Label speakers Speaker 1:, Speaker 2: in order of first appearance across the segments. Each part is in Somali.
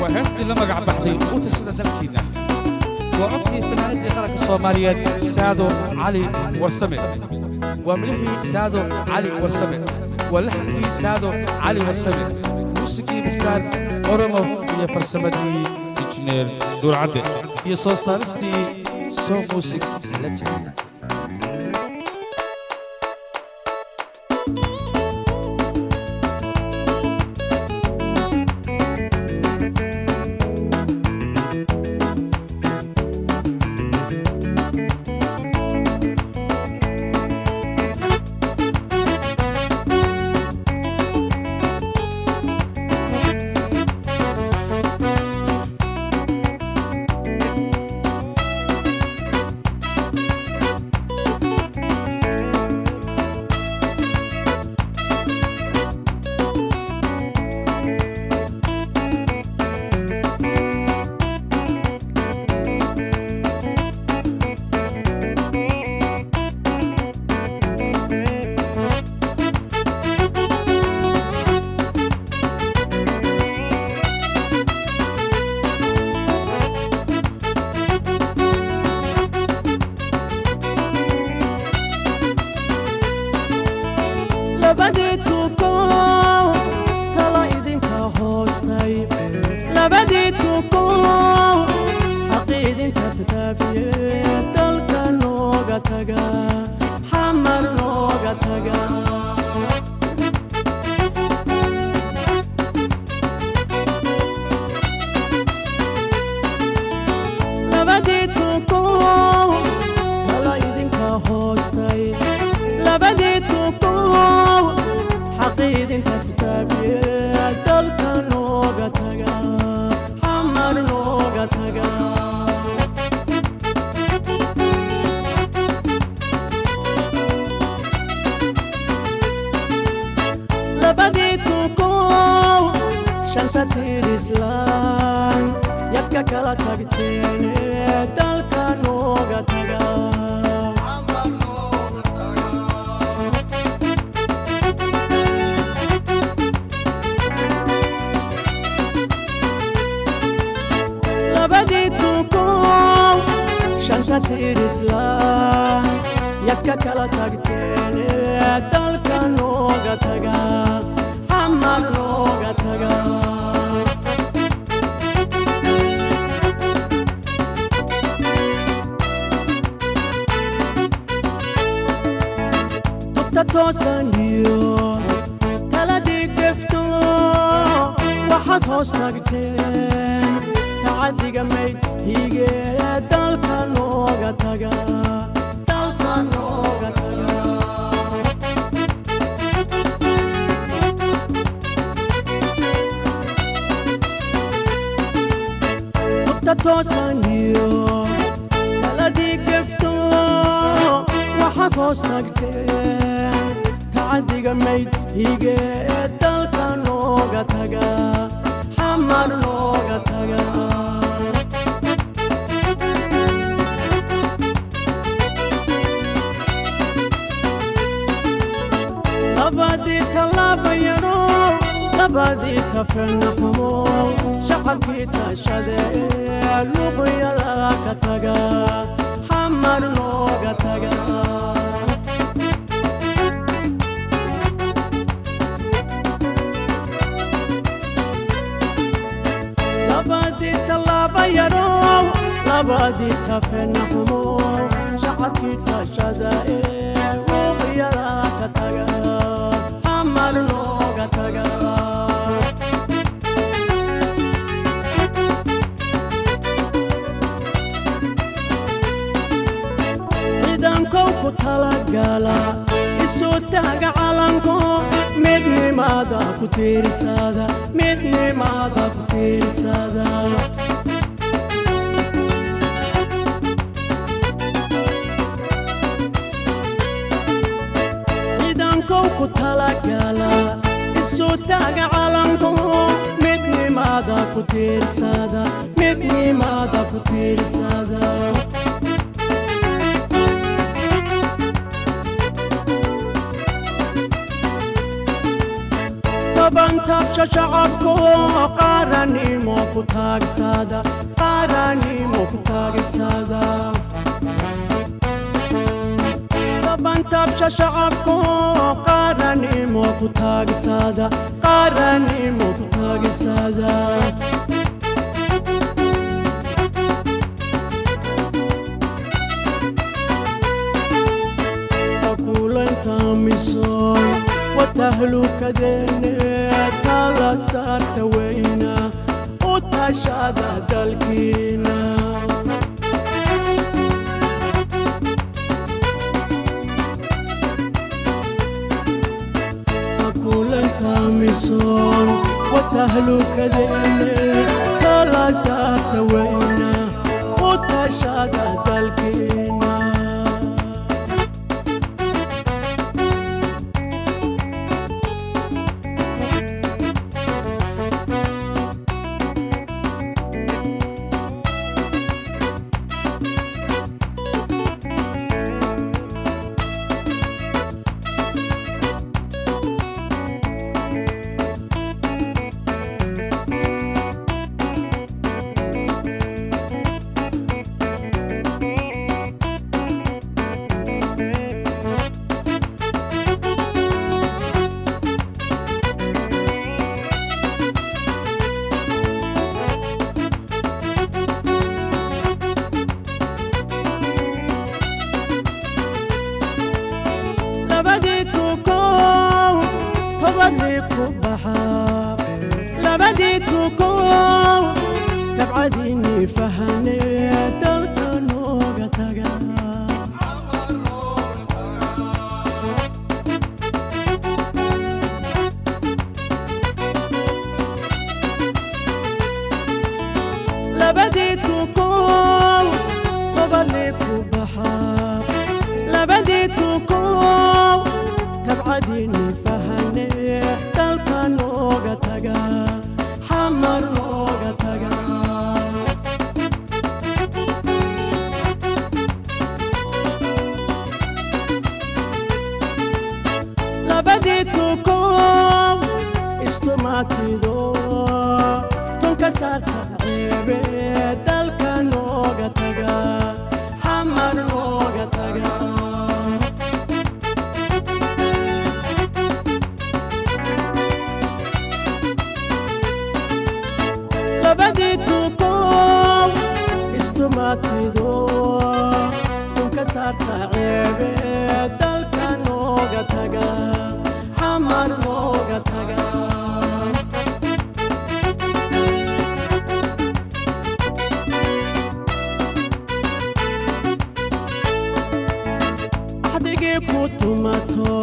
Speaker 1: Waa heestii la magac baxday U Tashada Dalkiina. Waa codkii fanaanadii qaranka Soomaaliyeed, Saado Cali Warsame. Waa midhihii Saado Cali Warsame, waa laxankii Saado Cali Warsame, muusigii Mukhtaar Oromo iyo farsamadii Injineer Nuurcadde iyo soo saaristii Soo Muusig Legend.
Speaker 2: Labadii tuko tala idinka hoostay, labadii tuko xaqi idinka fitaafiye, dalka nooga taga, Xamar nooga taga. Labadii tuko tala idinka hoostay, labadii tuko xaqi idinka fitaafiye, dalka nooga taga, Xamar nooga taga. Labadii tuko shanta tiir Islaan yadka kala tagteene, dalka nooga taga. Labadii tuko shanta tiir Islaan yadka kala tagteene, dalka nooga taga, Xamar nooga taga. Tubta toosan iyo taladii gefto waxaad hoos tagteen tacadiga mayd hige, dalka nooga taga, dalka nooga taga. Tubta toosan iyo taladii gefto waxaad hoos tagteen tacadiga mayd hige, dalka nooga taga, Xamar nooga taga. Labadii tallaaba yaro, labadii tafena xumo, shacabkii tashade luqyada ka taga, Xamar nooga taga. Labadii tallaaba yaro, labadii tafena xumo, shacabkii tashada ee luqyada ka taga, Xamar nooga taga. Ciidankow ku talagala isu taaga calanko, midnimada ku tiirsada, midnimada ku tiirsada. Ciidankow ku talagala isu taaga calanko, midnimada ku tiirsada, midnimada ku tiirsada. Toban taabsha shacabku qaranimo ku ku taagsada, qaranimo ku taagsada. Tabantaabsha shacabku, qaranimo ku taagsada, qaranimo ku taagsada. Takuulanta misoon watahlukadene, tala saarta weyna u tashada dalkiina. Takuulanta misoon watahlukadene, tala saarta weyna u tashada dalkiina. Labadii tukow tobadii ku baxaa, labadii tukow tabcadiinii fahanee, dalka nooga taga. Labadii tukow tobadii ku baxaa, labadii tukow tabcadiinii fahanee, dalka nooga taga, Xamar nooga taga. Labadii tukow istumaatido tunka saarta ceebe, dalka nooga taga, Xamar nooga taga. Labadii tukow istumaatido tunka saarta ceebe, dalka nooga taga, Xamar nooga taga. Axdigii ku tumato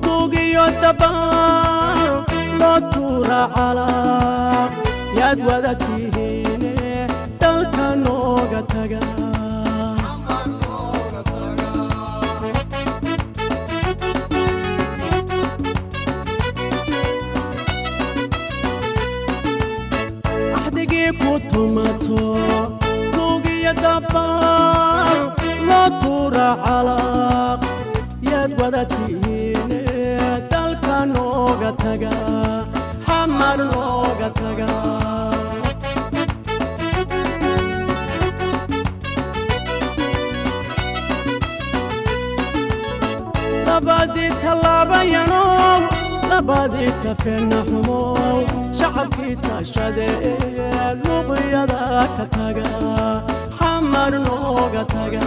Speaker 2: tuugiyo dabaan loo tuura calaaq, yaad wada tihiine, dalka nooga taga. Axdigii ku tumato tuugiyo dabaan loo tuura calaaq, yaad wada tihiine, dalka nooga taga, Xamar nooga taga. Labadii tallaabayanow, labadii tafeena xumow, shacabkii tashade luqyada ka taga, Xamar nooga taga.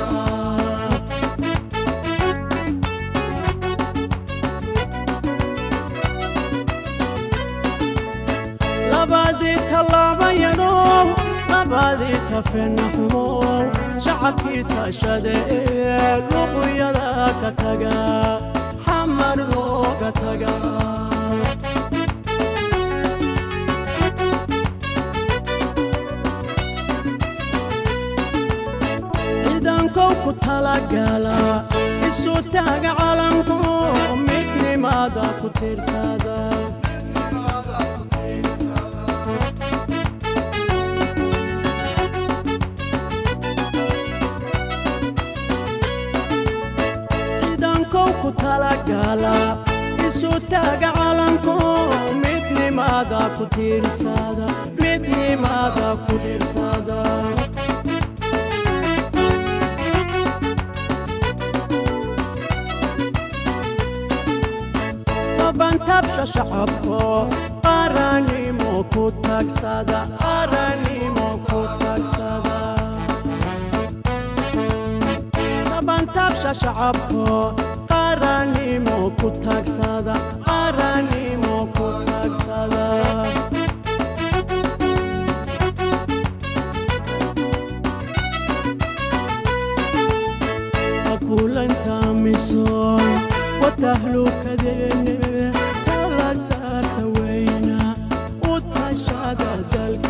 Speaker 2: Labadii tallaabayanow, labadii tafeena xumow, shacabkii tashade luqyada ka taga, Xamar nooga taga. Ciidankow ku talagala isu taaga calanko, midnimada ku tiirsada. Ciidankow ku talagala isu taaga calanko, midnimada ku ku tiirsada, midnimada ku tiirsada. Tabantabsha shacabko, qaranimo ku tagsada, qaranimo ku tagsada. Tabantabsha shacabko, qaranimo ku tagsada, qaranimo ku tagsada. Kulanta misoon watahlukadene, kala saarta weyna, u tashada dalkiina.